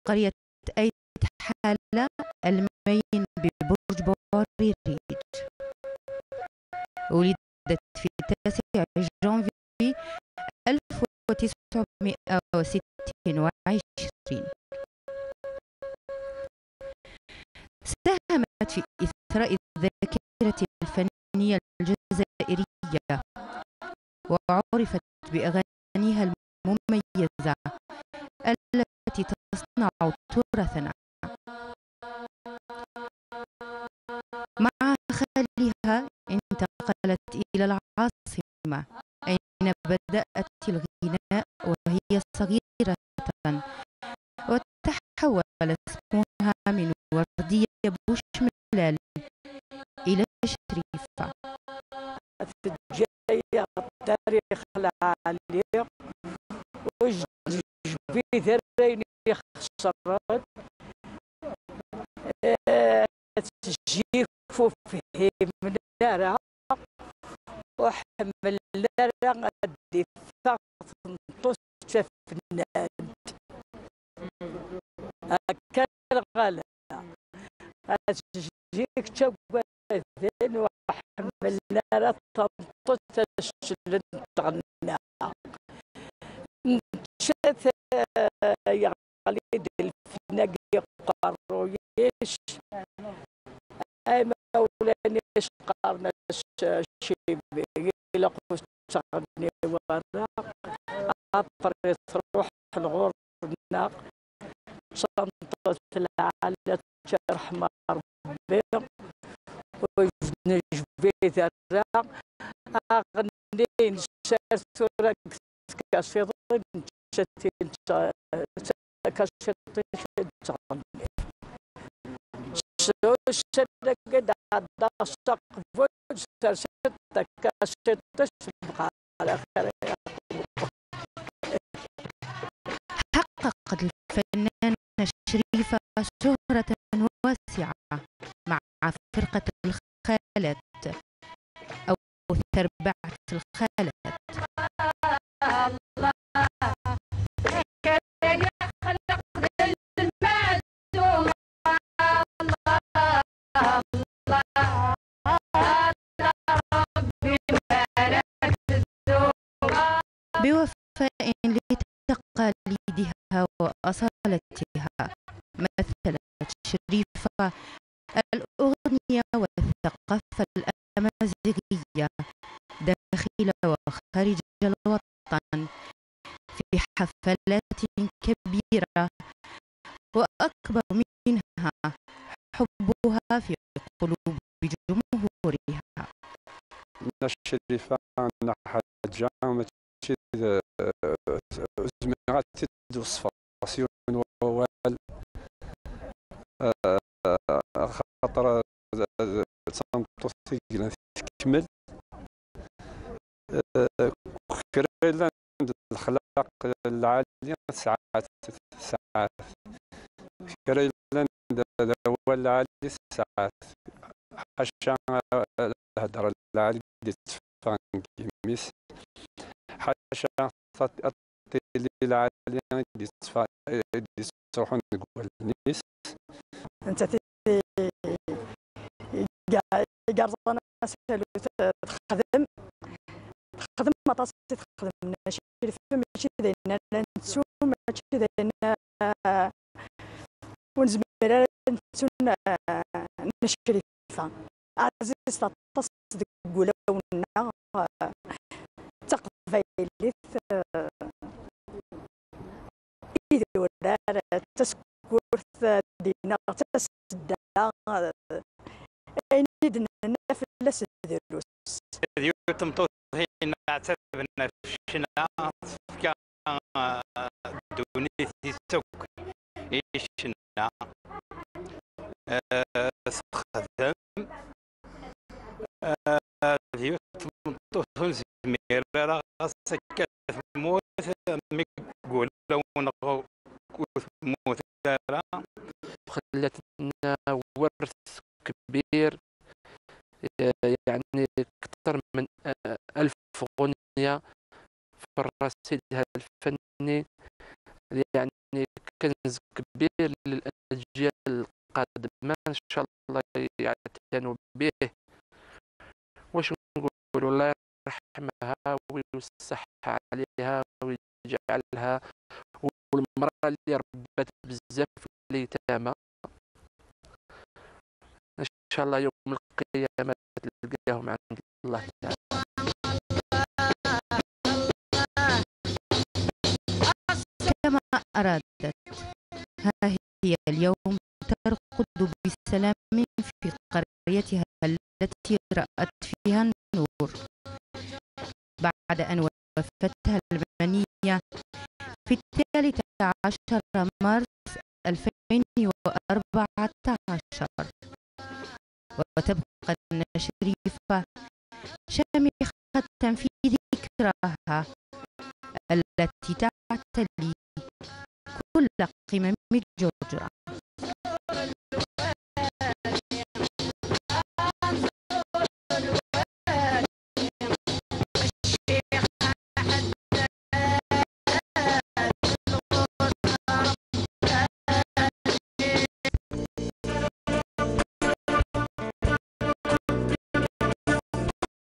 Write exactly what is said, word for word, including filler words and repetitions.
قرية أيت حالة المين ببرج بوري ريج. ولدت في تاسع جانفي ألف وتسعمائة وستة وعشرين. ساهمت في إثراء الذاكرة الفنية الجزائرية، وعرفت بأغانيها المميزة التي تصنع تراثنا. مع خالها انتقلت إلى العاصمة، أين بدأت الغناء وهي صغيرة، وتحول اسمها من وردية بوشملال إلى شريفة. في الجاية التاريخ العالي، وجبيد الرين يخسرت، آه، تجيفو في منارة، وحمل نارة غادي فقط نطوس فنان. هكا الغلا. أتجيك تشوفين وحملنا راه تنطط تشلن تغنى. نشات، آه، يا غالي الفناق يقرويش. أي ما ولانيش قارنا ش-، شي بي-، إلا قلت تغني ورا. أبري تروح الغرنة. شنطة العالة ترحم ربي، وزنج بيت الرا، أغني نشار ثورة كاسيض، نشتي نشا-، كاسيض نشتغل. شو الشرق دا عدا السقف، سرشت كاسيض تشبق على خير. حققت الفنانة شريفة شهرة واسعة مع فرقة الخالات أو ثربعة الخالات. بوفاء لتقاليدها وأصالتها، مثلت شريفة الأغنية والثقافة الأمازيغية داخل وخارج الوطن في حفلات كبيرة، وأكبر منها حبها في قلوب جمهورها. الشريفة، حاجة ماشي ذ-، زعما غاتوصف سيون ووال، آه، خاطر، آه، تنطوس تكمل. آه، كريلا عند الأخلاق العالية ساعات، ساعات. كريلا عند الأول العالي ساعات. حاشا الهدرة العالي دي تفانكي ميس. حاشا التيلي العالية دي تفا-، دي تروحون نقول نيس. انت تي-، كاع، كاع رزقنا سهل تخدم، تخدم ما تصير تخدم ماشي الفم، ماشي داينا لا نتسو، ماشي داينا، آه، ونزمر نتسو، آه، نشري فا. عزيز تقصد قولونا، آه، تقبيلت، آه، إذ ورار تسكورت دينا تسدا، آه، أين دننا في الأسدروس. هذه تمطوط هنا عتبنا في الشنا، تفكا، آه، دوني تيسوك يشنا، آه، سخدم، آه، هذه تمطوط زمير راه خاصك تموت، مي قول لو نغو-، كوث موت دارا. خلاتنا ورث كبير، آه، يعني أكثر من، آه، ألف أغنية في الرصيد هذا الفني، يعني كنز كبير للأجيال القادمة إن شاء الله يعتنوا به. واش نقولوا؟ الله يرحمها ويوسع عليها ويجعلها، والمرأة اللي ربت بزاف اليتامى إن شاء الله يوم القيامة تلقاهم عند الله تعالى. كما أرادت، ها هي اليوم ترقد بسلام في قريتها التي رأت فيها النور بعد أن وفتها المنية في الثالث عشر مارس ألفين وأربعة عشر، وتبقى النشريفة شامخة في ذكراها التي تعتلي كل قمم الجرجرة.